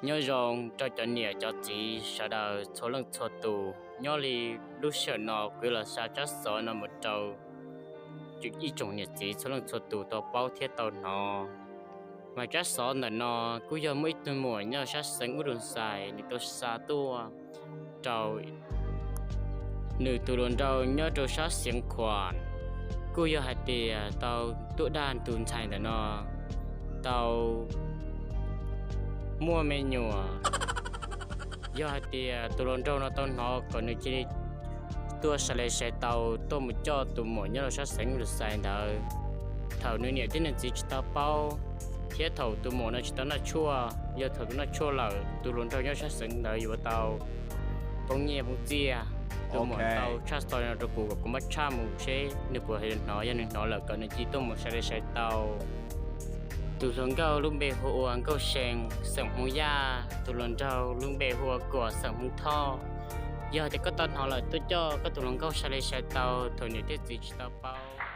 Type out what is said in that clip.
Nyob zoo rau cov niam cov txiv sawv daws txhua leej txhua tus, nyob li lub sij hawm no kuv los xa tsab xov no mus rau ib tsoom niam txiv txhua leej txhua tus tau paub thiab tau hnov. Mas tsab xov ntawm no kuj yog muaj ib tug muam nyob sab xeev Ub Dum Xais nws tau xa tuaj rau nws tus hluas nraug nyob rau sab Xeev Khuam, kuj yog hais tias tau tuaj dag tus ntxhais ntawm no tau muaj me nyuam. Yog hais tias tus hluas nraug no tau hnov kom nws cia li tuaj sai li sai tau tuaj mus coj tus muam nyob rau sab xeev Ub Dum Xais ntawd. Thaum nws niam thiab nws txiv tsis tau paub, thiab thaum tus muam no tsis tau noj tshuaj, yog thaum tus noj tshuaj lawm tus hluas nraug nyob sab xeev ntawd yuav tau poob nyiaj poob txiaj. Tus muam tau tshaj xov no rau kuv kom kuv muab tshaj mus seb nws puas hais hnov, yog nws hnov lawm kom nws cia li tuaj mus sai li sai tau. Tus hluas nkauj lub npe hu ua Nkauj See, xeem Hmoob Yaj, tus hluas nraug lub npe hu ua Kuam, xeem Hmoob Thoj. Yog tias koj tau hnov lawm tuaj coj koj tus hluas nkauj sai li sai tau thaum niam thiab txiv tsis tau paub.